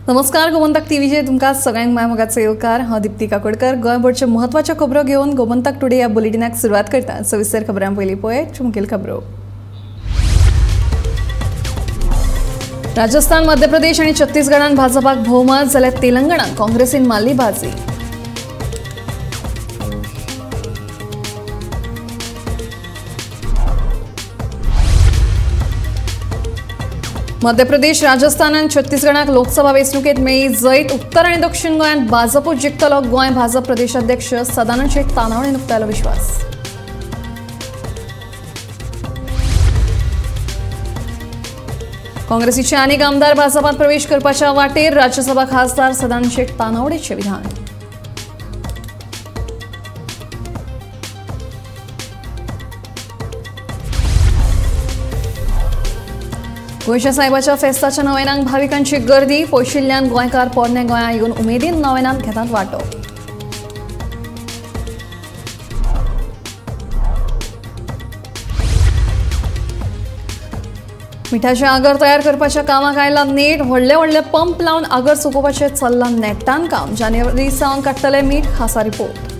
नमस्कार, गोमंतक टीव्हीचेर तुमकां सगळ्यांक माय मोगाचो येवकार. हांव दीप्ती काकोडकर. गोंयभरच्यो म्हत्वाच्यो खबरो घेवन गोमंतक टुडे ह्या बुलेटिनाक सुरवात करता. सविस्तर खबरां पयलीं पळय मुखेल खबरो. राजस्थान, मध्य प्रदेश आनी छत्तीसगडान भाजपाक भोवमत, जाल्यार तेलंगणान काँग्रेसीन मारली बाजी. मध्य प्रदेश, राजस्थान आनी छत्तीसगडाक लोकसभा वेंचणुकेंत मेळ्ळी जैत. उत्तर आनी दक्षिण गोंयांत भाजपूच जिखतलो. गोंय भाजप प्रदेशाध्यक्ष सदानंद शेट तानावडेन उक्तायलो विश्वास. काँग्रेसीचे आनीक आमदार भाजपांत प्रवेश करपाच्या वाटेर. राज्यसभा खासदार सदानंद शेट तानावडेचें विधान. गोंयच्या साहेबाच्या फेस्ताच्या नवेनांक भाविकांची गर्दी. पयशिल्ल्यान गोंयकार पोरण्या गोंया येवन उमेदीन नवेनांत घेतात वांटो. मिठाचें आगर तयार करपाच्या कामाक आयला नेट. व्हडले व्हडले पंप लावन आगर सुकोवपाचें चल्लां नेटान काम. जानेवारी सावन काडटले मीठ. खासा रिपोर्ट.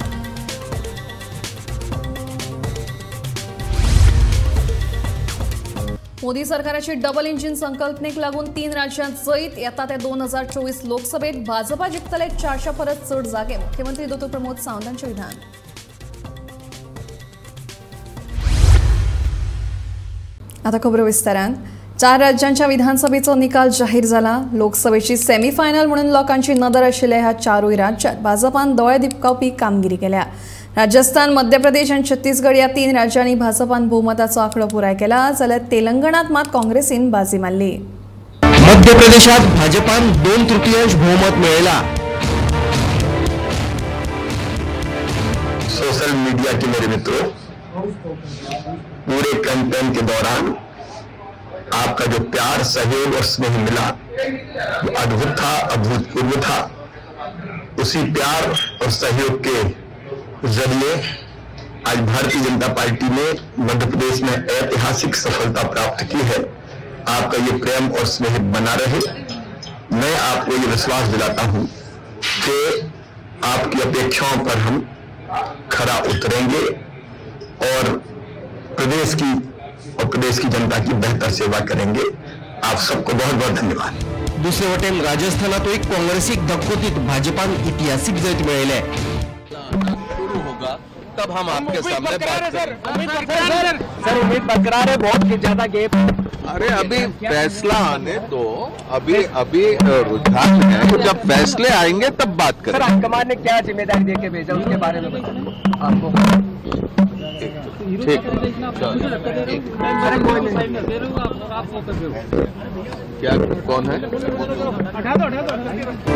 मोदी सरकाराची डबल इंजिन संकल्पनेक लागून 3 राज्यांत जैत. येता ते 2024 लोकसभेत भाजपा जिखतले 400 परस चड जागे. मुख्यमंत्री दोतोर प्रमोद सावंतांचें विधान. आता खबरो विस्तारान. 4 राज्यांच्या विधानसभेचो निकाल जाहीर जाला. लोकसभेची सेमीफायनल म्हणून लोकांची नदर आशिल्ल्या ह्या 4 राज्यांत भाजपान दोळे दिपकावपी कामगिरी केल्या. राजस्थान, मध्य प्रदेश आनी छत्तीसगड ह्या 3 राज्यांनी भाजपान बहुमताचो आंकडो पुराय केला, जाल्यार तेलंगणात मात काँग्रेसीन बाजी मारली. मध्य प्रदेशात भाजपान 2/3 बहुमत मिळयला. सोशल मीडिया के मेरे मित्रों, पूरे कैंपेन के दौरान आपका जो प्यार, सहयोग और स्नेह मिला वो अद्भुत था, अभूतपूर्व था. उसी प्यार और सहयोग के जरिए आज भारतीय जनता पार्टी ने मध्य प्रदेश में ऐतिहासिक सफलता प्राप्त की है. आपका ये प्रेम और स्नेह बना रहे. मैं आपको ये विश्वास दिलाता हूं कि आपकी अपेक्षाओं पर हम खरा उतरेंगे और प्रदेश की और प्रदेश की जनता की बेहतर सेवा करेंगे. आप सबको बहुत बहुत धन्यवाद. दुसरे वटेन राजस्थानातूय काँग्रेसीक धक्को दीत भाजपान इतिहासीक जैत मेळयलें. होगा तब हम आपके सामने बात करेंगे. सर, उम्मीद बरकरार है, बहुत ज्यादा गैप. अरे अभी फैसला आने दो. अभी अभी रुझान है, जब फैसले आएंगे तब बात करेंगे. सर, हाईकमान ने क्या जिम्मेदारी दे के भेजा उसके बारे में बताइए आपको. ठीक, क्या कौन है?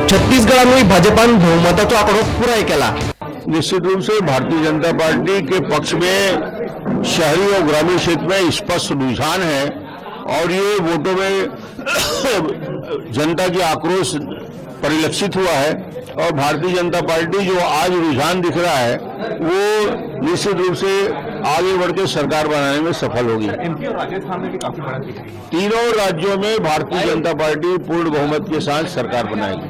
छत्तीसगडानूय भाजपान बहुमताचो आंकडो पुराय केला. निश्चित रूप से भारतीय जनता पार्टी के पक्ष में शहरी और ग्रामीण क्षेत्र में स्पष्ट रुझान है और ये वोटों में जनता की आक्रोश परिलक्षित हुआ है. और भारतीय जनता पार्टी जो आज रुझान दिख रहा है वो निश्चित रूप से आगे बढ़ के सरकार बनाने में सफल होगी. एमपी और राजस्थान में भी काफी बढ़त दिख रही है. तीनों राज्यों में भारतीय जनता पार्टी पूर्ण बहुमत के साथ सरकार बनाएगी.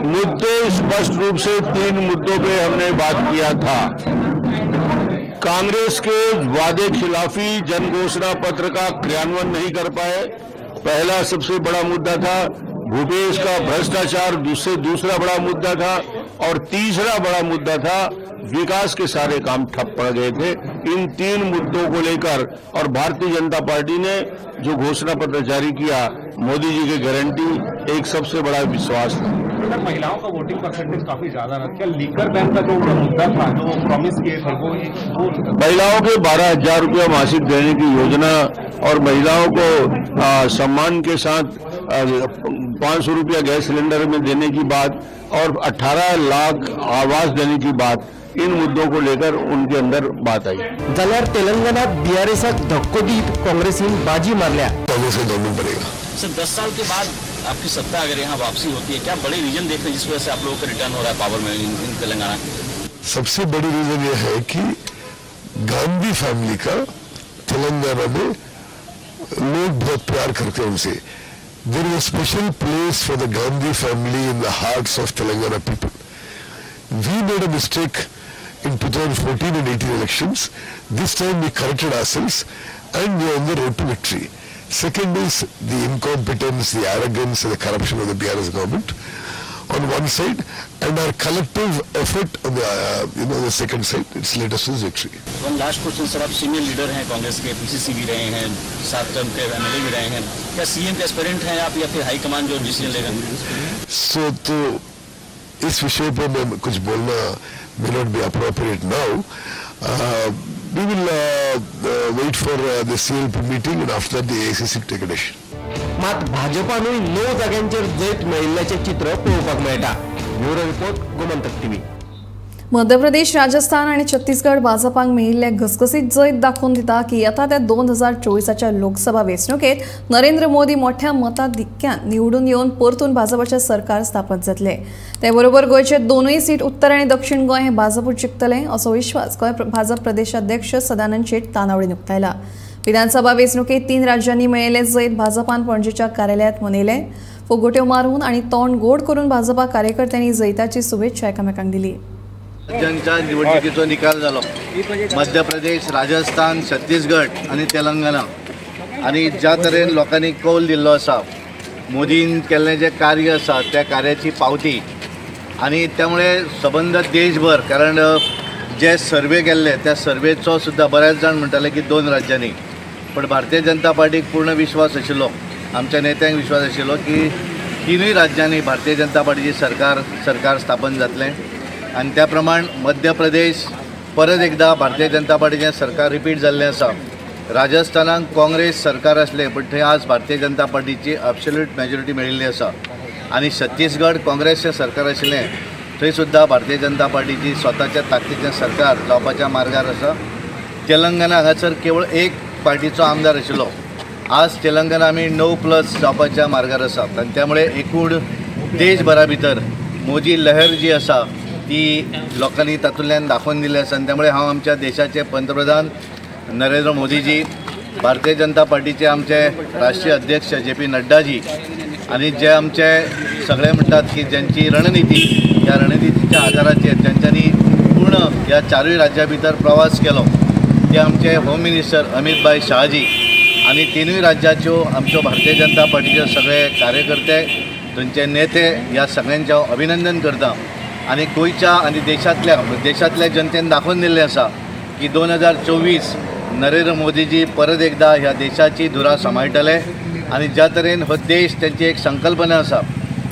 मुद्दे स्पष्ट रूप से 3 मुद्दों पे हमने बात किया था. कांग्रेस के वादे खिलाफी जन घोषणा पत्र का क्रियान्वयन नहीं कर पाए, पहला सबसे बड़ा मुद्दा था. भूपेश का भ्रष्टाचार दूसरा बड़ा मुद्दा था और तीसरा बड़ा मुद्दा था विकास के सारे काम ठप पड़ गए थे. इन 3 मुद्दों को लेकर और भारतीय जनता पार्टी ने जो घोषणा पत्र जारी किया, मोदी जी की गारंटी एक सबसे बड़ा विश्वास था. सर, महिलाओं का वोटिंग परसेंटेज काफी ज्यादा रहा. क्या लीकर बैन का जो मुद्दा था, जो प्रॉमिस किए थे, वो महिलाओं के 12,000 रुपया मासिक देने की योजना और महिलाओं को सम्मान के साथ 500 रुपया गैस सिलेंडर में देने की बात और 18 लाख आवास देने की बात, इन मुद्दों को लेकर उनके अंदर बात आई. जाल्यार तेलंगणात बीआरएसाक धक्को दीत काँग्रेसीन बाजी मारल्या. कांग्रेस को दौड़ना पड़ेगा. सर, 10 साल के बाद आपकी सत्ता अगर यहाँ वापसी होती है, क्या बड़े रीजन देख रहे हैं जिस वजह से आप लोगों का रिटर्न हो रहा है पावर में इन तेलंगाना? सबसे बड़ी रीजन ये है कि गांधी फैमिली का तेलंगाना में लोग बहुत प्यार करते हैं उनसे. There is a special place for the Gandhi family in the hearts of Telangana people. We made a mistake in 2014 and 18 elections. This time we corrected ourselves and we are on the road to victory. Second is the incompetence, the arrogance and the corruption of the BRS government on one side, and our collective effort on the the second side. It's led us to this victory. One last question sir, आप senior leader हैं Congress K, PCC भी रहे हैं, 7 term K MLA भी रहे हैं, क्या CM K aspirant हैं आप या फिर हाई कमान जो डिसीजन लेगा? सो तो इस विषय पर मैं कुछ बोलना may not be appropriate now. We will wait for the CLP meeting and after that the AICC to take a decision. मात भाजपानूय 9 जाग्यांचेर जैत मेळिल्ल्याचें चित्र पळोवपाक मेळटा. Bureau report, Gomantak TV. Madhya Pradesh, Rajasthan आनी छत्तीसगड भाजपाक मेळिल्ले घसघसीत जैत दाखोवन दिता की येता त्या 2024च्या लोकसभा वेंचणुकेत नरेंद्र मोदी मोठ्या मताधिक्यान निवडून येवन परतून भाजपाचें सरकार स्थापन जातलें. ते बरोबर गोंयचे दोनूय सीट उत्तर आनी दक्षिण गोंय हे भाजपूच जिखतले असो विश्वास गोंय भाजप प्रदेशाध्यक्ष सदानंद शेट तानावडीन उक्तायला. विधानसभा वेंचणुकेत 3 राज्यांनी मेळिल्ले जैत भाजपान पणजेच्या कार्यालयांत मनयलें. फुगोट्यो मारून आनी तोंड गोड करून भाजपा कार्यकर्त्यांनी जैताची शुभेच्छा एकामेकांक दिली. राज्यांच्या निवडणुकीचो निकाल जालो. मध्य प्रदेश, राजस्थान, छत्तीसगड आनी तेलंगणा, आनी ज्या तरेन लोकांनी कौल दिल्लो आसा, मोदीन केल्लें जें कार्य आसा त्या कार्याची पावती, आनी त्यामुळे सबंद देशभर, कारण जे सर्वे केल्ले त्या सर्वेचो सुद्दां बऱ्याच जाण म्हणटाले की 2 राज्यांनी, पण भारतीय जनता पार्टीक पूर्ण विश्वास आशिल्लो, आमच्या नेत्यांक विश्वास आशिल्लो की 3 राज्यांनी भारतीय जनता पार्टीची सरकार स्थापन जातलें. आनी त्या प्रमाण मध्य प्रदेश परत एकदा भारतीय जनता पार्टीचें सरकार रिपीट जाल्लें आसा. राजस्थानाक काँग्रेस सरकार आसलें पण थंय आज भारतीय जनता पार्टीची एब्सोल्यूट मेजॉरिटी मेळिल्ली आसा. आनी छत्तीसगड काँग्रेसचें सरकार आशिल्लें थंय सुद्दां भारतीय जनता पार्टीची स्वताच्या ताकदीचें सरकार जावपाच्या मार्गार आसा. तेलंगणा हांगासर केवळ एक पार्टीचो आमदार आशिल्लो, आज तेलंगणा आमी 9+ जावपाच्या मार्गार आसा. आनी त्यामुळे एकूण देशभरा भितर मोदी लहर जी आसा ती लोकांनी तातूंतल्यान दाखोवन दिल्ली आसा. आनी त्यामुळे हांव आमच्या देशाचे पंतप्रधान नरेंद्र मोदीजी, भारतीय जनता पार्टीचे आमचे राष्ट्रीय अध्यक्ष जे पी नड्डाजी, आनी जे आमचे सगळे म्हणटात की ज्यांची रणनिती, ह्या रणनितीच्या आधाराचेर ज्यांच्यांनी पूर्ण ह्या 4 राज्यां भितर प्रवास केलो ते आमचे होम मिनिस्टर अमित भाई शहाजी, आनी 3 राज्याच्यो आमच्यो भारतीय जनता पार्टीचे सगळे कार्यकर्ते, थंयचे नेते, ह्या सगळ्यांचें हांव अभिनंदन करता. आनी गोंयच्या आनी देशांतल्या जनतेन दाखोवन दिल्लें आसा की 2024 नरेंद्र मोदीजी परत एकदा ह्या देशाची धुरा सांबाळटले. आनी ज्या तरेन हो देश, तेंची एक संकल्पना आसा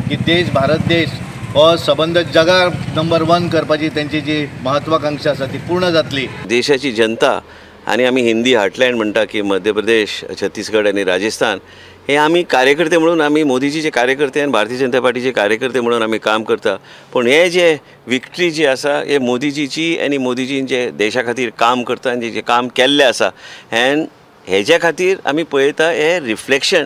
की देश, भारत देश हो सबंद जगार नंबर 1 करपाची तेंची जी महत्वाकांक्षा आसा ती पूर्ण जातली. देशाची जनता आनी आमी हिंदी हार्टलँड म्हणटा की मध्य प्रदेश, छत्तीसगड आनी राजस्थान हे आमी कार्यकर्ते म्हणून, आमी मोदीजीचे कार्यकर्ते आनी भारतीय जनता पार्टीचे कार्यकर्ते म्हणून आमी काम करता. पूण हे जे विक्ट्री जी आसा हे मोदीजीची आनी मोदीजीन जे देशा खातीर काम करता आनी जे काम केल्लें आसा एन हेज्या खातीर आमी पळयता हे रिफ्लेक्शन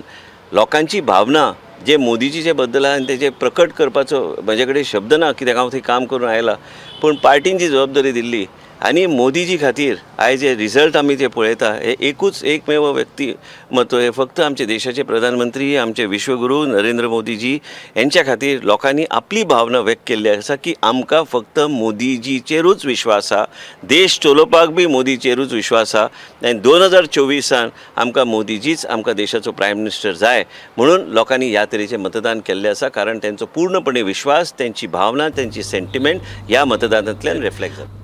लोकांची भावना जे मोदीजीचे बद्दल आहा आनी तेजे प्रकट करपाचो म्हजे कडेन शब्द ना कित्याक हांव थंय काम करून आयला. पूण पार्टीन जी जबाबदारी दिल्ली आनी मोदीजी खातीर आयज जे रिजल्ट आमी जे पळयता हे एकूच एकमेव व्यक्तिमत्व हे फक्त आमचे देशाचे प्रधानमंत्री, आमचे विश्वगुरू नरेंद्र मोदीजी यांच्या खातीर लोकांनी आपली भावना व्यक्त केल्ली आसा की आमकां फक्त मोदीजीचेरूच विश्वास आसा, देश चलोवपाक बी मोदीचेरूच विश्वास आसा आनी 2024 आमकां मोदीजीच आमकां देशाचो प्रायम मिनिस्टर जाय म्हणून लोकांनी ह्या तरेचें मतदान केल्लें आसा. कारण तेंचो पूर्णपणे विश्वास, तेंची भावना, तेंची सेंटिमेंट ह्या मतदानांतल्यान रिफ्लेक्ट जाता.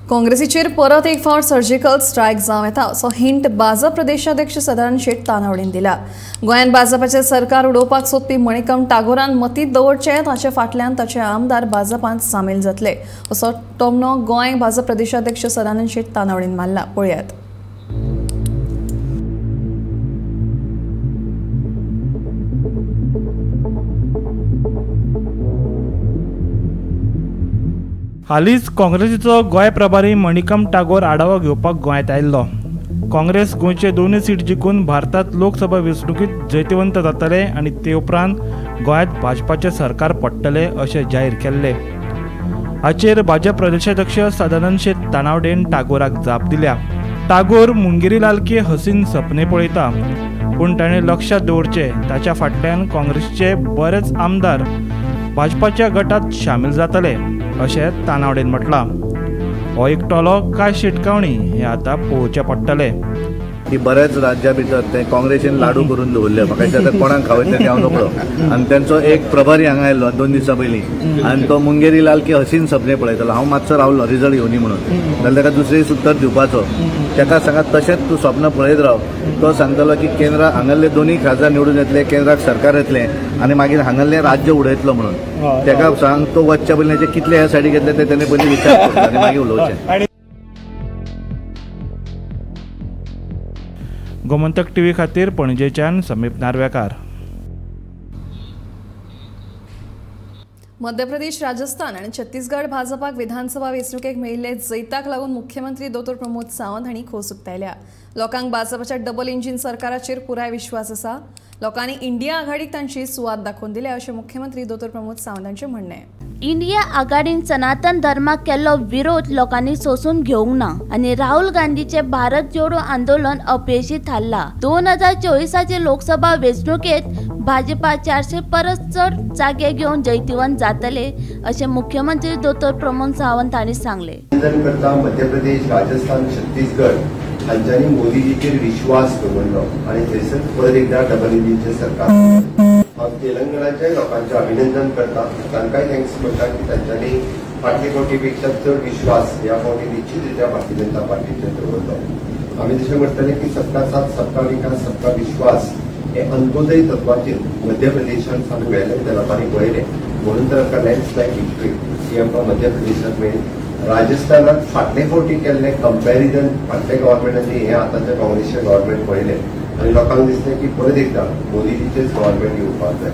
काँग्रेसीचेर परत एक फावट सर्जिकल स्ट्रायक जावं येता असो हिंट भाजप प्रदेशाध्यक्ष सदानंद शेट तानावडीन दिला. गोंयांत भाजपाचें सरकार उडोवपाक सोदपी मणिकम टागोरान मतींत दवरचें, ताचे फाटल्यान ताचे आमदार भाजपांत सामील जातले असो टोमणो गोंय भाजप प्रदेशाध्यक्ष सदानंद शेट तानावडीन मारला. पळयात. हालींच काँग्रेसीचो गोंय प्रभारी मणिकम टागोर आढावो घेवपाक गोंयांत आयिल्लो. काँग्रेस गोंयचे 2 सीट जिखून भारतांत लोकसभा वेंचणुकीत जैतिवंत जातले आनी ते उपरांत गोंयांत भाजपाचें सरकार पडटलें अशें जाहीर केल्लें. हाचेर भाजप प्रदेशाध्यक्ष सदानंद शेट तानावडेन टागोराक जाप दिल्या. टागोर मुंगेरीलाल की हसीन सपने पळयता, पूण ताणें लक्षात दवरचें ताच्या फाटल्यान काँग्रेसचे बरेच आमदार भाजपाच्या गटात शामील जातले अशें तानावडेन म्हटलां. हो एकटोलो काय शिटकावणी हें आतां पळोवचें पडटलें. की बऱ्याच राज्या भितर ते काँग्रेसीन लाडू करून दवरले, म्हाका दिसता आतां कोणाक खावयतले ते हांव नकळो. आनी तेंचो एक प्रभारी हांगा आयलो 2 दिसां पयलीं आनी तो मुंगेरी लाल की हसीन सपने पळयतालो. हांव मातसो रावलो रिजल्ट घेवनी म्हणून, जाल्यार ताका दुसरे दीस उत्तर दिवपाचो. ताका सांगात तशेंच तूं स्वप्न पळयत राव. तो सांगतालो की केंद्रा हांगासले 2 खासदार निवडून येतले, केंद्राक सरकार येतलें आनी मागीर हांगासलें राज्य उडयतलो म्हणून. ताका सांग तो वचच्या पयलीं कितले ह्या सायडीक येतले ते तेणें पयलीं विचार करचो आनी मागीर उलोवचें. गोमंतक टीव्ही खातीर पणजेच्यान समीप नार्वेकार. मध्य प्रदेश, राजस्थान आनी छत्तीसगड भाजपाक विधानसभा वेंचणुकेक मेळिल्ले जैताक लागून मुख्यमंत्री दोतोर प्रमोद सावंत हांणी खोस उक्तायल्या. लोकांक भाजपाच्या डबल इंजीन सरकाराचेर पुराय विश्वास आसा. लोकांनी इंडिया आघाडीक तांची सुवात दाखोवन दिल्या अशें मुख्यमंत्री दोतोर प्रमोद सावंत हांचें म्हणणें. इंडिया आघाडीन सनातन धर्माक केल्लो विरोध लोकांनी सोसून घेवंक ना आनी राहुल गांधीचे भारत जोडो आंदोलन अपेशी थारला. 2024 लोकसभा वेंचणुकेत भाजपा 400 परस चड जागे घेवन जैतिवंत जातले अशें मुख्यमंत्री दोतोर प्रमोद सावंत हांणी सांगलें. करता मध्य प्रदेश, राजस्थान, छत्तीसगड हांच्यांनी मोदीजीचेर विश्वास दवरलो आनी थंयसर परत एकदा डबल इंजीनचें सरकार. हांव तेलंगणाच्या लोकांचें अभिनंदन करता, तांकांय thanks म्हणटा की तांच्यांनी फाटले फावटीपेक्षा चड विश्वास ह्या फावटी निश्चित रित्या भारतीय जनता पार्टीचेर दवरलो. आमी जशें म्हणटले की सबका साथ, सबका विकास, सबका विश्वास हे अंत्योदय तत्वाचेर मध्य प्रदेशांत आमी व्हेलें, त्या लोकांनी पळयलें, म्हणून तर आमकां लँडस्लायड विक्ट्री ही आमकां मध्य प्रदेशांत मेळ्ळी. राजस्थानात फाटले फावटी केल्लें कंपॅरिजन फाटले गव्हर्मेंटांनी हें आतांच्या काँग्रेसचें गव्हर्मेंट पळयलें आनी लोकांक दिसलें की परत एकदां मोदीजीचेच गव्हर्मेंट येवपाक जाय.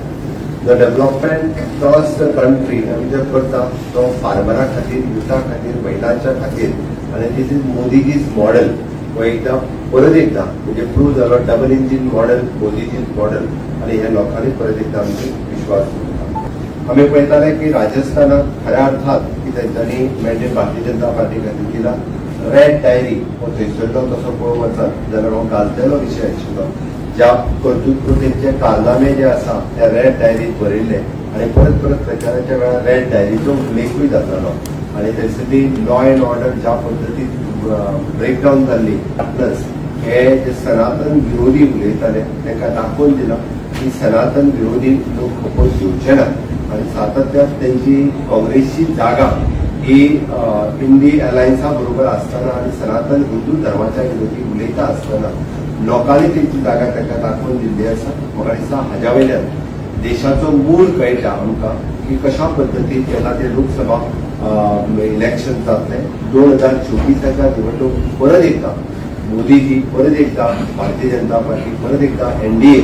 The development across the country आमी जर करता तो फार्मरा खातीर, युथा खातीर, महिलांच्या खातीर आनी दीस is मोदीजीज मॉडेल हो एकदां परत एकदां म्हणजे प्रूव जालो डबल इंजीन मॉडेल, मोदीजीज मॉडेल आनी हे लोकांनी परत एकदां आमचेर विश्वास दवरला. आमी पळयताले की राजस्थानात खऱ्या अर्थात की तेंच्यांनी मॅन्डेट भारतीय जनता पार्टी खातीर दिला. रेड डायरी हो थंयसरलो तसो पळोवंक वचत जाल्यार हो गाजलेलो विशय आशिल्लो, ज्या कर्तृत्वतेंचे कारनामे जे आसा त्या रेड डायरीत बरयल्ले आनी परत परत प्रचाराच्या वेळार रेड डायरीचो उल्लेखूय जातालो आनी थंयसरली लॉ एंड ऑर्डर ज्या पद्दतीन ब्रेकडावन जाल्ली, प्लस हे जे सनातन विरोधी उलयताले तांकां दाखोवन दिलां की सनातन विरोधी लोक खपोवन घेवचे ना आनी सातत्यान तेंची काँग्रेसची जागा ही इंडी अलायन्सा बरोबर आसतना आनी सनातन हिंदू धर्माच्या विरोधी उलयता आसतना लोकांनी तेंची जागा तांकां दाखोवन दिल्ली आसा. म्हाका दिसता हाज्या वयल्यान देशाचो मूळ कळटा आमकां की कशा पद्दतीन येता ते लोकसभा इलेक्शन जातलें. 2024 निवडणूक परत एकदां मोदीजी, परत एकदां भारतीय जनता पार्टी, परत एकदां एनडीए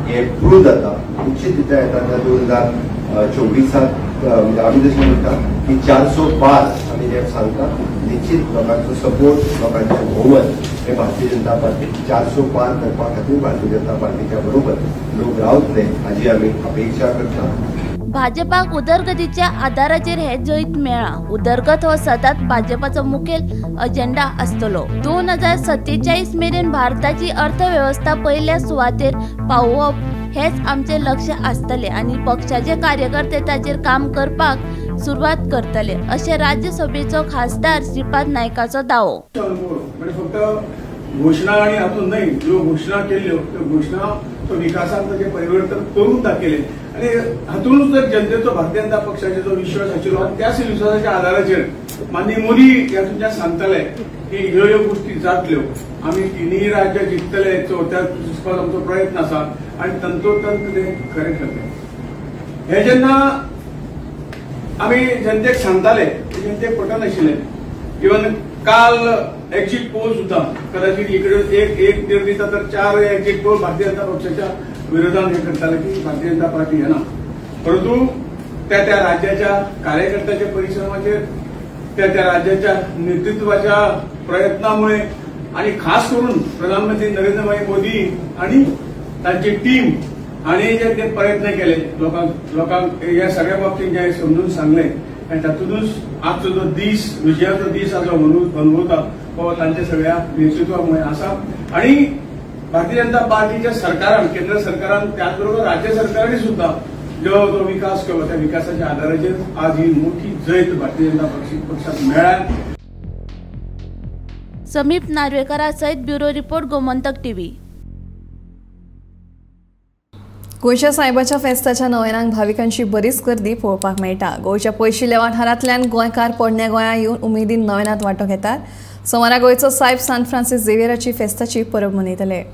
हे प्रूव जाता. निश्चित रित्या येता त्या 2024 म्हणजे आमी जशें म्हणटा की 400 पार आमी जे सांगता, निश्चित लोकांचो सपोर्ट, लोकांचें बहुमत हे भारतीय जनता पार्टी 400 पार करपा खातीर भारतीय जनता पार्टीच्या बरोबर लोक रावतले हाजी आमी अपेक्षा करता. भाजपाक उदरगतीच्या आधाराचेर हे जैत मेळ्ळां. उदरगत हो सदांच भाजपाचो मुखेल अजेंडा आसतलो. 2047 मेरेन भारताची अर्थवेवस्था पयल्या सुवातेर पावोवप हेच आमचें लक्ष आसतलें आनी पक्षाचे कार्यकर्ते ताचेर काम करपाक सुरवात करतले अशें राज्यसभेचो खासदार श्रीपाद नायकाचो दावो. फक्त घोशणा आनी हातूंत न्हय, ज्यो घोशणा केल्ल्यो त्यो घोशणा तो विकासांत ताचें परिवर्तन करून दाखयलें आनी हातूनच जर जनतेचो भारतीय जनता पक्षाचेर जो विश्वास आशिल्लो त्याच विश्वासाच्या आधाराचेर माननीय मोदी ह्या तुमच्या सांगताले की ह्यो ह्यो गोष्टी जातल्यो, आमी तिनूय राज्यां जिखतले, चवथ्या जिखपाचो आमचो प्रयत्न आसा आनी तंतोतंत ते खरें ठरलें. हे जेन्ना आमी जनतेक सांगताले ते जनतेक पटनाशिल्लें. इवन काल एक्झिट पोल सुद्धा कदाचित इकडे एक एक देड दिता तर 4 एक्झिट पोल भारतीय जनता पक्षाच्या विरोधात हे करताले की भारतीय जनता पार्टी येना, परंतु त्या त्या राज्याच्या कार्यकर्त्याच्या परिश्रमाचेर, त्या त्या राज्याच्या नेतृत्वाच्या प्रयत्नामुळे आणि खास करून प्रधानमंत्री नरेंद्रभाई मोदी आणि तांची टीम हांणी जे ते प्रयत्न केले लोकांक लोकांक ह्या सगळ्या बाबतीत जे समजून सांगले आणि तातूंतच आजचो जो दीस विजयाचो दीस आज अनुभवता हो तांच्या सगळ्या नेतृत्वामुळे आसा. आणि भारतीय जनता पार्टीच्या सरकारान, केंद्र सरकारान, त्याचबरोबर राज्य सरकारांनी सुद्धा जो जो विकास केलो त्या विकासाच्या आधाराचेर आज ही मोठी जैत भारतीय जनता पक्षाक मेळ्ळ्या. समीप नार्वेकरा सहित ब्युरो रिपोर्ट, गोमंतक टीव्ही. गोंयच्या सायबाच्या फेस्ताच्या नव्यानांक भाविकांची बरीच गर्दी पळोवपाक मेळटा. गोंयच्या पयशिल्ल्या वाठारांतल्यान गोंयकार पोरण्या गोंया येवन उमेदीन नव्यानांत वांटो घेतात. सोमारा गोंयचो सायब सांत फ्रांसीस झेवियराची फेस्ताची परब मनयतले.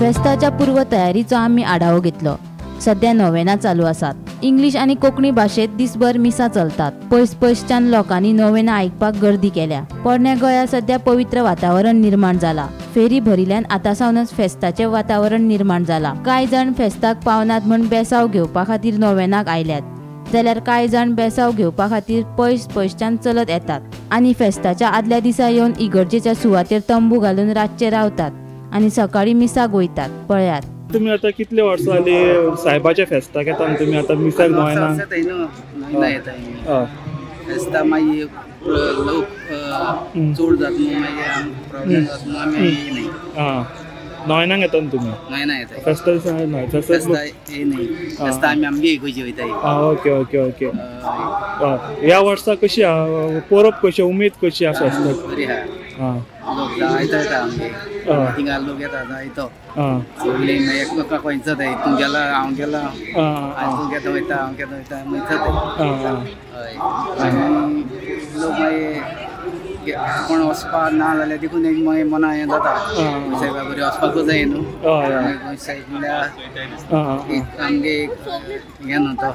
फेस्ताच्या पूर्वतयारीचो आमी आढावो घेतलो. सध्या नोवेना चालू आसात. इंग्लीश आनी कोंकणी भाशेंत दिसभर मिसां चलतात. पयस पयसच्यान लोकांनी नोवेना आयकपाक गर्दी केल्या. पोरण्या गोंया सध्या पवित्र वातावरण निर्माण जाला. फेरी भरिल्ल्यान आतां सावनच फेस्ताचें वातावरण निर्माण जाला. कांय जाण फेस्ताक पावनात म्हूण बेसाव घेवपा खातीर नोवेनाक आयल्यात, जाल्यार कांय जाण बेसाव घेवपा खातीर पयस पयसच्यान चलत येतात आनी फेस्ताच्या आदल्या दिसा येवन इगर्जेच्या सुवातेर तंबू घालून रातचे रावतात आनी सकाळी मिसाक वयतात. पळयात तुम्ही आता कितले वर्सां जाली सायबाच्या फेस्ताक येता तुम्ही आता मिसाक नोयना येता फेस्ता मागीर लोक चड जाता न्हू, मागीर प्रॉब्लेम जाता न्हू, आमी येयनाय. नोयनाक येता न्हू तुमी? नोयना येता. फेस्ता दिसा फेस्ता येयनाय. फेस्ता आमी आमगे इगर्जे वयताय. Okay okay okay. ह्या वर्सा कशी आहा परब, कशी उमेद कशी आसा फेस्ताक? बरी आहा. लोक जायतो येता आमगे थिंगा, लोक येता जायतो सगळीं मागीर एकमेकाक वयचताय, तूं गेला हांव गेला, तूं केन्ना वयता हांव केन्ना वयता वयचताय. हय, आनी लोक मागीर कोण वचपा ना जाल्यार देखून एक मागीर मना हें जाता, सायबा बरी वचपाकूच जाय न्हू. सायब म्हणल्यार आमगे एक हें न्हू तो.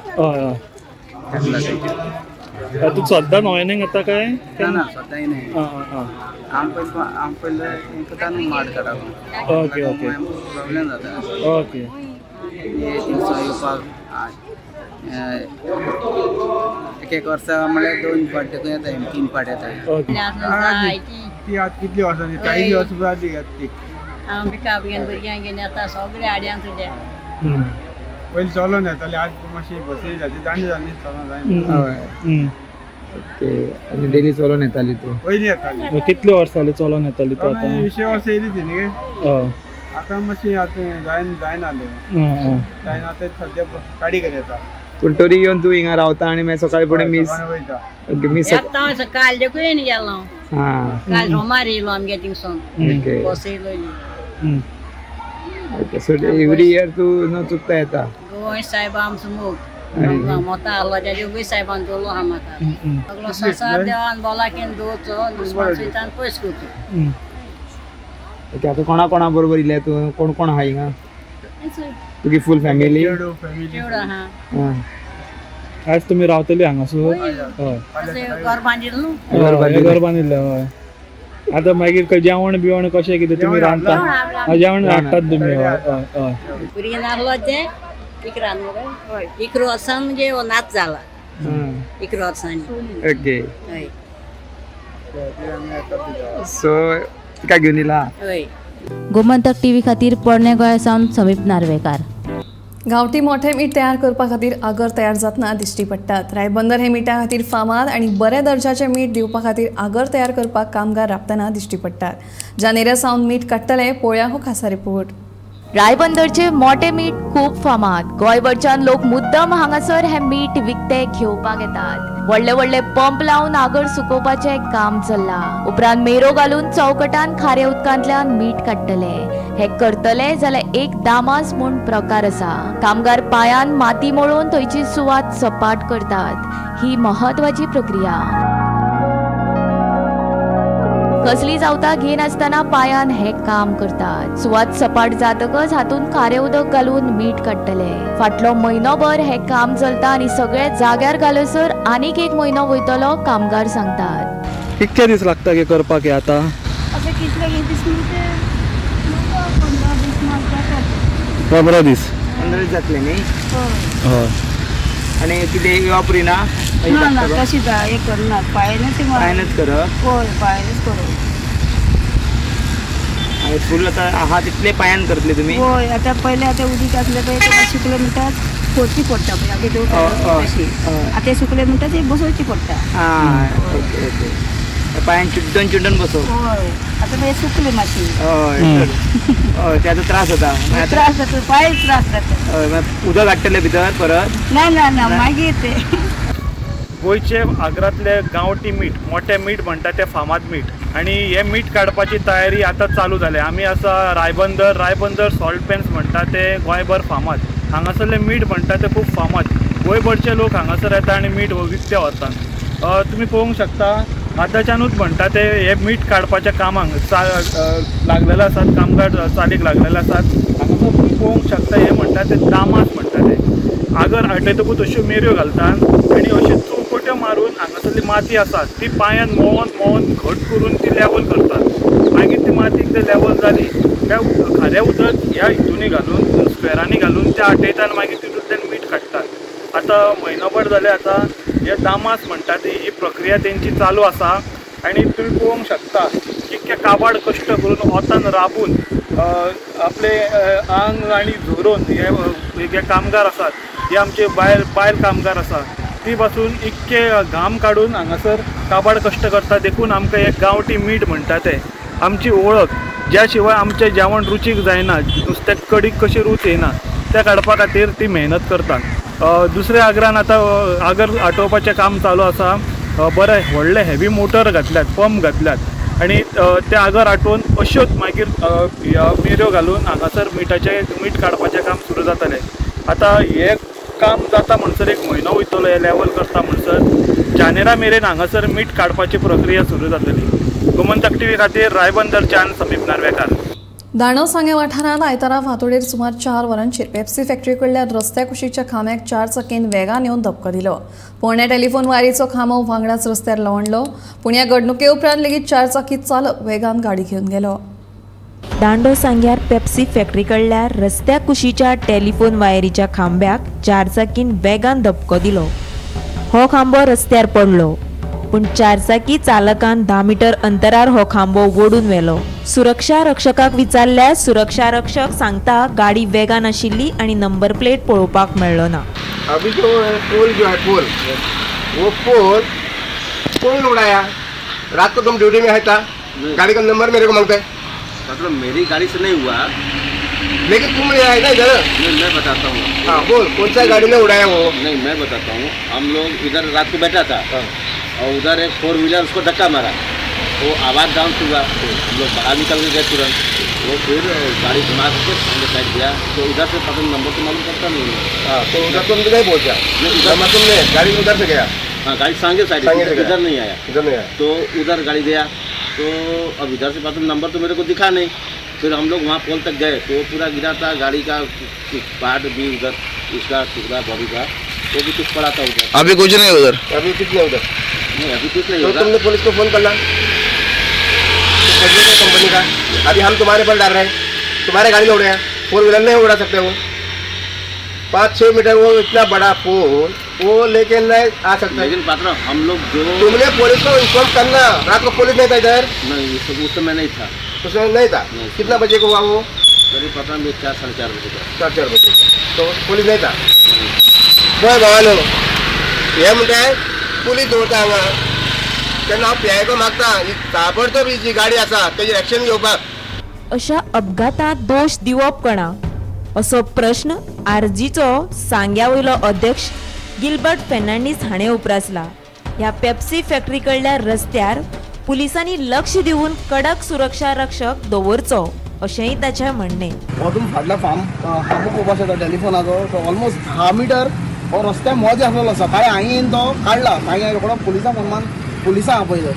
तूं सद्दां नोयनेक येता काय? ना ना, सद्दां येयनाय. हांव पयलें हें करता न्हू, माड काडप. ओके ओके, प्रॉब्लेम जाता. ओके, थिंगसो येवपाक एक एक वर्सा म्हणल्यार 2 फावट देखून येता, 3 फावट येता. ती आतां कितली वर्सां, 40 वर्सां जाली ती. हांव पिकअप घेवन भुरग्यांक घेवन येता, सगळे आड्यान तुज्या. पयलीं चलोन येताले, आज मातशी बसी जाली, जाणटे जाली चलोन जायना. ओके, आनी डेली चलोन येताली तूं? पयलीं येताली. कितले वर्सां जाली चलोन येताली तूं आतां? 20 वर्सां येयली ती न्ही. आतां मातशी आतां जायना जायना, आतां सद्या गाडी करून येता. पूण तरी येवन तूं हिंगा रावता आनी मागीर सकाळी फुडें मीस? ओके, मीस येता. काल देखून येयन गेलो हांव, काल सोमार येयलो आमगे थिंगसून, बस येयलो. ओके, सो एवरी इयर तूं न चुकता येता? गोंय सायबा आमचो मोग, मोता आहलो तेजे गोंय सायबान दवरलो आहा म्हाका. सगलो संवसार देवान भलायकेन दवरचो, दुस्मान सयतान पयस करचो. ओके, आतां कोणा कोणा बरोबर येयल्या तूं? कोण कोण आहा हिंगा तुगी? Full family? चेडो आहा. आज तुमी रावतली हांगासर? हय, घर बांदिल्लें न्हू? घर बांदिल्लें. हय. आतां मागीर जेवण बिवण कशें कितें तुमी रांदता? जेवण हाडटात तुमी? हय हय. भुरगें नासलो तें 11 न्हू? हय, 11 वर्सां म्हणजे हो नाच जाला, 11 वर्सांनी. ओके, हय. सो तिका घेवन येयला? हय. गोमंतक टीव्ही खातीर पोरण्या गोंया सावन समीप नार्वेकार. गांवठी मोठे मीठ तयार करपा खातीर आगर तयार जातना दिश्टी पडटात. रायबंदर हे मिठा खातीर फामाद आनी बऱ्या दर्जाचें मीठ दिवपा खातीर आगर तयार करपाक कामगार राबतना दिश्टी पडटात. जानेरा सावन मीठ काडटले, पळोवया हो खासा रिपोर्ट. रायबंदरचे मोठे मीठ खूब फामाद. गोंयभरच्यान लोक मुद्दम हांगासर हे मीठ विकते घेवपाक येतात. व्हडले व्हडले पंप लावन आगर सुकोवपाचें काम चल्लां. उपरांत मेरो घालून चौकटान खारे उदकांतल्यान मीठ काडटले. हे करतले जाल्यार एक दामास म्हूण प्रकार आसा. कामगार पांयान माती मळोवन थंयची सुवात सपाट करतात. ही म्हत्वाची प्रक्रिया. कसली जावता घेनासतना पांयान हे काम करतात. सुवात सपाट जातकच हातून खारें उदक घालून मीठ काडटले. फाटलो म्हयनोभर हे काम चलता आनी सगळे जाग्यार घालसर आनीक एक म्हयनो वयतलो, कामगार सांगतात. कितके दीस लागता हे करपाक? हे आतां अशें कितले दीस म्हणजे 15-20 मार्क जातात. 15 दीस. 15 दीस जातले न्ही? हय. आनी कितें वापरिना? ना ना तशी हें करना, पांयानच पांयानच करप. हय पांयानच करप. आनी फूल आतां आहा तितले पांयान करतले तुमी? हय आतां पयलें आतां उदीक आसलें पळय तेका सुकलें म्हणटात फोडची पडटा पळय आगे तशी, आतां सुकलें म्हणटा ती बसोवची पडटा. आं ओके ओके. पांयान चिड्डून चिड्डून बसोवप. हय आतां पळय सुकलें मातशें. हय हय तेजो त्रास जाता. त्रास जाता, पांय त्रास जाता. हय उदक हाडटले भितर परत? ना ना ना मागीर ते. गोंयचे आगरांतले गांवठी मीठ, मोठें मीठ म्हणटा तें फामाद मीठ आनी हें मीठ काडपाची तयारी आतां चालू जाल्या. आमी आसा रायबंदर, रायबंदर सॉल्ट पॅन्स म्हणटा ते गोंयभर फामाद. हांगासरलें मीठ म्हणटा तें खूब फामाद. गोंयभरचे लोक हांगासर येता आनी मीठ विकते व्हरतात. तुमी पळोवंक शकता आतांच्यानूच म्हणटा ते हें मीठ काडपाच्या कामाक लागलेले आसात, कामगार चालीक लागलेले आसात. हांगासर तुमी पळोवंक शकता हें म्हणटा ते दामास म्हणटा ते आगर आटयतकूच अश्यो मेऱ्यो घालतात आनी अश्यो चौकोट्यो मारून हांगासरली माती आसा ती पांयान मोवन मोवन घट करून ती लेवल करतात. मागीर ती माती ते लेवल जाली त्या खाऱ्या उदक ह्या हितूनी घालून स्क्वेरांनी घालून ते आटयता आनी मागीर तितूंतल्यान मीठ काडटात. आतां म्हयनोभर जालें आतां हे दामास म्हणटा ती ही प्रक्रिया तेंची चालू आसा आनी तुमी पळोवंक शकता कितके काबाड कश्ट करून वतान राबून आपले आंग आनी झरोवन हे कामगार आसात, हे आमचे बायल बायल कामगार आसात ती पासून इतके घाम काडून हांगासर काबाड कश्ट करता. देखून आमकां एक गांवठी मीठ म्हणटा तें आमची वळख, ज्या शिवाय आमचें जेवण रुचीक जायना, नुस्त्याक कडीक कशी रूच येना त्या काडपा खातीर ती मेहनत करतात. दुसऱ्या आगरान आतां आगर आटोवपाचें काम चालू आसा. बरें व्हडले हेवी मोटर घातल्यात, पंप घातल्यात आनी ते आगर आटोवन अश्योच मागीर मेऱ्यो घालून हांगासर मिठाचें मीठ काडपाचें काम सुरू जातलें. आतां हें काम जाता म्हणसर एक म्हयनो वयतलो, हें लेवल करता म्हणसर जानेरा मेरेन हांगासर मीठ काडपाची प्रक्रिया सुरू जातली. गोमंतक टीव्ही खातीर रायबंदरच्यान समीप नार्वेकार. दांडो सांगें वाठारांत आयतारा फांतोडेर सुमार 4 वरांचेर पेप्सी फॅक्टरी कडल्यान रस्त्या कुशीच्या खांब्याक 4 चाकीन वेगान येवन धपको दिलो. पोरण्या टेलिफोन वायरीचो खांबो वांगडाच रस्त्यार लवंडलो. पूण ह्या घडणुके उपरांत लेगीत 4 चाकी चालक वेगान गाडी घेवन गेलो. दांडो सांग्यार पेप्सी फॅक्टरी कडल्या रस्त्या कुशीच्या टेलिफोन वायरीच्या खांब्याक 4 चाकीन वेगान धपको दिलो. हो खांबो रस्त्यार पडलो, पूण 4 चाकी चालकान 10 मीटर अंतरार हो खांबो ओडून व्हेलो. सुरक्षा रक्षकाक विचारल्यार सुरक्षा रक्षक सांगता गाडी वेगान आशिल्ली आणि नंबर प्लेट पळोवपाक मेळ्ळो ना. अभी जो पोल जो है पोल, वो पोल कौन उड़ाया? रात को तुम ड्यूटी में है था, गाड़ी का नंबर मेरे को मांगता है. मतलब मेरी गाड़ी से नहीं हुआ, लेकिन तुम ले आए ना इधर. नहीं मैं बताता हूँ. हाँ बोल, कौन सा गाड़ी ने उड़ाया वो? नहीं मैं बताता हूँ. हम लोग इधर रात को बैठा था और उधर एक 4 व्हीलर उसको धक्का मारा, वो आवाज़ डाउन हुआ, हम लोग बाहर निकल के गए तुरंत. वो फिर गाड़ी घुमा के सामने साइड गया, तो उधर से पता नंबर तो मालूम पड़ता नहीं है. हाँ तो उधर तुम नहीं पहुँचा, उधर तुमने गाड़ी उधर से गया? हाँ गाड़ी सांगे साइड, इधर नहीं आया, इधर नहीं आया, तो उधर गाड़ी गया. तो अब इधर से पता नंबर तो मेरे को दिखा नहीं. फिर हम लोग वहाँ पोल तक गए तो वो पूरा गिरा था, गाड़ी का कुछ पार्ट भी उधर, उसका टुकड़ा बॉडी का वो भी कुछ पड़ा था उधर. अभी कुछ नहीं उधर? अभी कुछ नहीं उधर? नहीं अभी कुछ नहीं. तो तुमने पुलिस को फोन करना कंपनी का? अभी हम तुम्हारे पर डाल रहे हैं, तुम्हारे गाड़ी में उड़े हैं, 4 व्हीलर नहीं उड़ा सकते. वो 5-6 मीटर वो इतना बड़ा पोल वो लेके नहीं आ सकता. लेकिन पात्रा हम लोग जो तुमने पुलिस को इन्फॉर्म करना. रात को पुलिस नहीं था इधर? नहीं उस समय नहीं था. उस समय नहीं था? कितना बजे को हुआ वो? करीब पता नहीं 4 साढ़े 4 बजे का. 4:30 बजे तो पुलिस नहीं था. पळय भावानो, हे म्हणटाय पुलीस दवरता हांगा तेन्ना हांव पी I को मागता ही ताबडतोब ही जी गाडी आसा तेजेर एक्शन घेवपाक. अशा अपघातांत दोश दिवप कोणाक असो प्रश्न आरजीचो सांग्या वयलो अध्यक्ष गिलबर्ट फेर्नांडीस हाणें उप्रासला. ह्या पेप्सी फॅक्टरी कडल्या रस्त्यार पुलिसांनी लक्ष दिवन कडक सुरक्षा रक्षक दवरचो अशेंय ताचें म्हणणें. हो तुमी फाटल्या फार्म पळोवपाक शकता टेलिफोनाचो, तो ऑलमोस्ट 10 मीटर हो रस्त्या मदें आसलेलो. सकाळीं हांवें तो काडला, मागीर रोखडो पुलिसांक फोन मारून पुलिसांक आपयलो.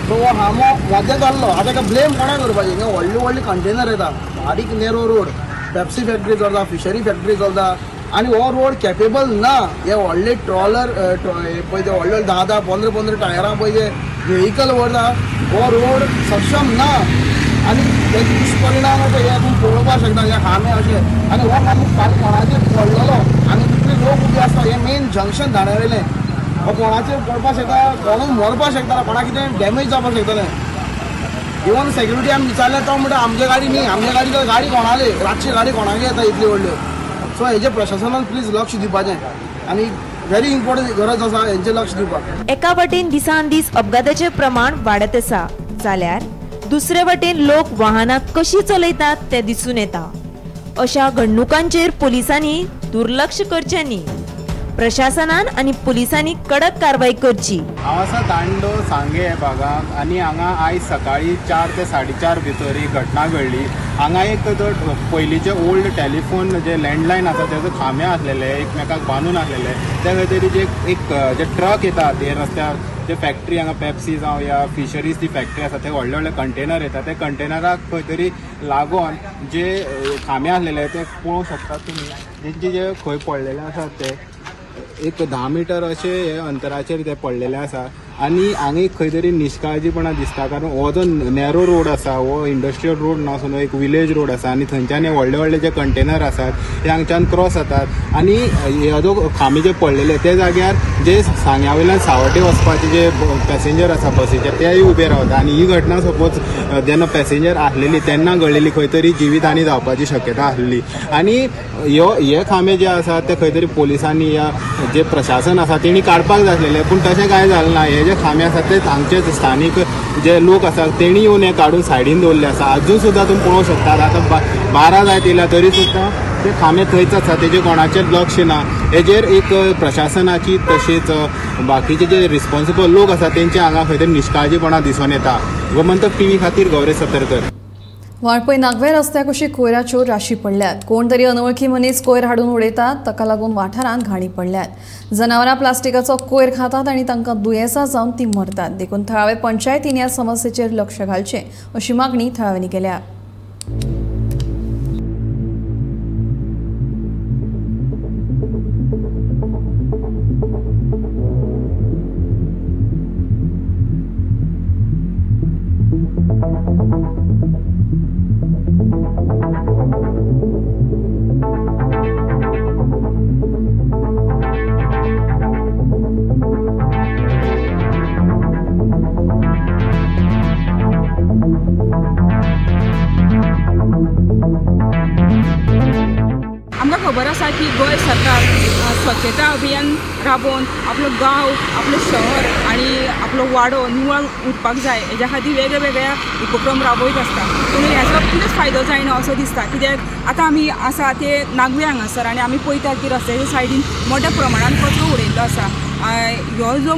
सो हो हांबो मदें जाल्लो. आतां ताका ब्लेम कोणाक करपाचें? हिंगा व्हडले व्हडले कंटेनर येता, बारीक नेरो रोड, पेप्सी फॅक्टरी चलता, फिशरी फॅक्टरी चलता, आनी हो रोड कॅपेबल ना. हे व्हडले ट्रॉलर पळय ते व्हडले 10-10, 15-15 टायरां पळय ते व्हेकल व्हरता, हो रोड सक्षम ना. आनी तेजे दुश्परिणाम अशे हे तुमी पळोवपाक शकता. हे खांबे अशे आनी हो खांबो फाल्यां कोणाचेर पडलेलो आनी तितले लोक उबे आसता. हे मेन जंक्शन धाण्यावयलें, हो कोणाचेर पडपाक शकता, कोणूय मरपाक शकता, कोणाक कितें डॅमेज जावपाक शकतलें. इवन सेक्युरिटी आमी विचारलें तो म्हणटा आमगे गाडी न्ही, आमगे गाडी तर गाडी कोणाली, रातची गाडी कोणाक येता इतली व्हडल्यो. सो हेजे प्रशासनान प्लीज लक्ष दिवपाचें आनी व्हेरी इम्पॉर्टंट गरज आसा हेंचेर लक्ष दिवपाक. एका वटेन दिसान दीस अपघाताचें प्रमाण वाडत आसा जाल्यार दुसरे वटेन लोक वाहनां कशी चलयतात तें दिसून येता. अशा घडणुकांचेर पोलिसांनी दुर्लक्ष करचें न्ही. प्रशासनान आनी पुलिसांनी कडक कारवाय करची. हांव आसा दांडो सांगे भागांत आनी हांगा आयज सकाळी 4 ते 4:30 भितर एक घटना घडली. हांगा एक जो पयलींचे ओल्ड टेलिफोन जे लँडलायन आसा तेजो खांबे आसलेले एकमेकाक बांदून आसलेले, त्या खातीर जे एक जे ट्रक येतात हे रस्त्यार, जे फॅक्टरी हांगा पेप्सी जावं या फिशरीज ती फॅक्टरी आसा ते व्हडले व्हडले कंटेनर येता, ते कंटेनराक खंय तरी लागून जे खांबे आसलेले ते पळोवंक शकतात तुमी, तेंचे जे खंय पडलेले आसात ते एक 10 मिटर अशे हे अंतराचेर ते पडलेले आसा. आनी हांगा एक खंय तरी निश्काळजीपणा दिसता, कारण हो जो नॅरो रोड आसा हो इंडस्ट्रियल रोड नासून एक विलेज रोड आसा आनी थंयच्यान हे व्हडले व्हडले जे कंटेनर आसात ते हांगच्यान क्रॉस जातात आनी हे जो खांबे जे पडलेले ते जाग्यार जे सांग्या वयल्यान सावड्डे वचपाचे जे पॅसेंजर आसा बसीचे तेय उबे रावता. आनी ही घटना सपोज जेन्ना पॅसेंजर आसलेली तेन्ना घडलेली, खंय तरी जिवीत हानी जावपाची शक्यता आसली. आनी ह्यो हे खांबे जे आसात ते खंय तरी पोलिसांनी या जे प्रशासन आसा तेणी काडपाक जाय आसलेले, पूण तशें कांय जालें ना. हे जे खांबे आसात ते हांगचे स्थानीक जे लोक आसात तेणी येवन हे काडून सायडीन दवरले आसा. आजून सुद्दां तुमी पळोवंक शकतात आतां 12 जायत येयल्या तरी सुद्दां ते खांबे थंयच आसा, तेजेर कोणाचेर लक्ष ना. हेजेर एक प्रशासनाची तशेंच बाकीचे जे रिस्पॉन्सिबल लोक आसा तेंचे हांगा खंय तरी निश्काळजीपणा दिसून येता. गोमंतक टीव्ही खातीर गौरेश सतरकर. वाळपय नागवे रस्त्या कुशीक कोयराच्यो राशी पडल्यात. कोण तरी अनवळखी मनीस कोयर हाडून उडयतात, ताका लागून वाठारांत घाणी पडल्यात. जनावरां प्लास्टिकाचो कोयर खातात आनी तांकां दुयेंसां जावन ती मरतात. देखून थळावे पंचायतीन ह्या समस्येचेर लक्ष घालचें अशी मागणी थळाव्यांनी केल्या. आमकां खबर आसा की गोंय सरकार स्वच्छता अभियान राबोवन आपलो गांव, आपलो शहर आनी आपलो वाडो निवळ उरपाक जाय हेज्या खातीर वेगळे वेगळ्या उपक्रम राबयत आसता. पूण हेजो कितेंच फायदो जायना असो दिसता, कित्याक आतां आमी आसा ते नागवे हांगासर आनी आमी पळयतात की रस्त्याच्या सायडीन मोठ्या प्रमाणान कचरो उडयल्लो आसा. ह्यो जो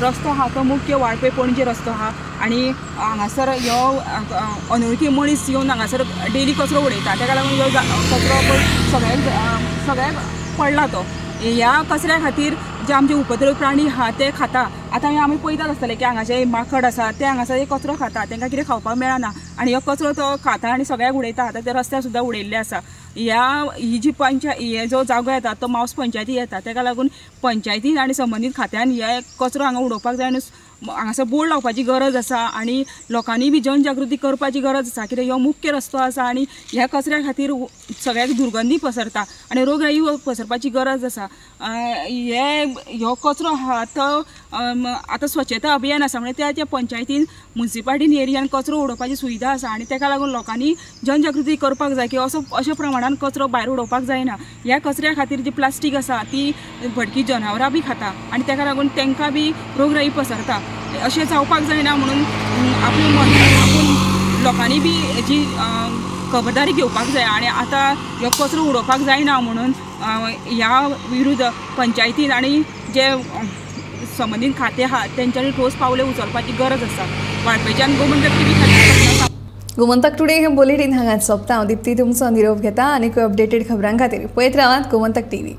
रस्तो आहा तो मुख्य वाळपय पणजे रस्तो आहा आनी हांगासर ह्यो अनवळखी मनीस येवन हांगासर डेली कचरो उडयता, तेका लागून ह्यो कचरो पळय सगळ्याक पडला तो. ह्या कचऱ्या खातीर जे आमचे उपद्रवी प्राणी आहा ते खाता. आतां आमी पळयतात आसतले की हांगाचे माकड आसा ते हांगासर कचरो खाता, तांकां कितें खावपाक मेळना आनी हो कचरो तो खाता आनी सगळ्याक उडयता. आतां ते रस्त्यार सुद्दां उडयल्ले आसा. ह्या ही जी पंचायत हे जो जागो येता तो मावस पंचायती येता, तेका लागून पंचायतीन आनी संबंदीत खात्यान हे कचरो हांगा उडोवपाक जाय आनी हांगासर बोर्ड लावपाची गरज आसा आनी लोकांनी बी जनजागृती करपाची गरज आसा, कित्याक हो मुख्य रस्तो आसा आनी ह्या कचऱ्या खातीर सगळ्याक दुर्गंधी पसरता आनी रोगराई पसरपाची गरज आसा. हे हो कचरो आहा तो आतां स्वच्छता अभियान आसा म्हणजे त्या त्या पंचायतीन मुन्सिपाल्टीन एरियान कचरो उडोवपाची सुविधा आसा आनी तेका लागून लोकांनी जनजागृती करपाक जाय की असो अशा प्रमाणान कचरो भायर उडोवपाक जायना. ह्या कचऱ्या खातीर जी प्लास्टीक आसा ती भटकी जनावरां बी खाता आनी तेका लागून तांकां बी रोगराई पसरता. अशें जावपाक जायना म्हणून आपूण आपूण लोकांनी बी हेजी खबरदारी घेवपाक जाय आनी आतां ह्यो कचरो उडोवपाक जायना म्हणून ह्या विरुद्ध पंचायतीन आनी जे संबंदीत खातें आहा तेंच्यांनी ठोस पावलें उचलपाची गरज आसा. वाळपयच्यान गोमंतक टीव्ही खातीर गोमंतक टुडे हे बुलेटीन हांगाच सोंपता. हांव दीप्ती तुमचो निरोप घेता आनी अपडेटेड खबरां खातीर पळयत रावात गोमंतक टीव्ही.